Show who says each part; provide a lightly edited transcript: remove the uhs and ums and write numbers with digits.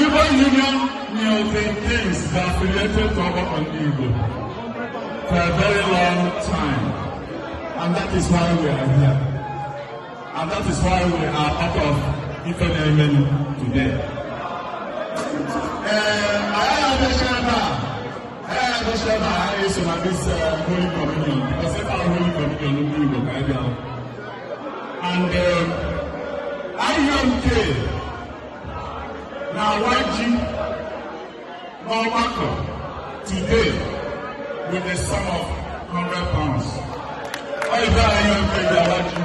Speaker 1: Igbo Union Milton Keynes is affiliated to Ọgbakọ Ndị Igbo for a very long time. And that is why we are here. And that is why we are part of ife na-eme today. Ee, anyị abịacha ebe a, anyị abịacha ebe a, anyị so na this Holy Communion because ife ahụ Holy Communion ndị Igbo ka anyị bịara. And IUMK na-awa ji n'ọgbakọ today with a sum of £100. Ọ ife IUMK ga-awa ji.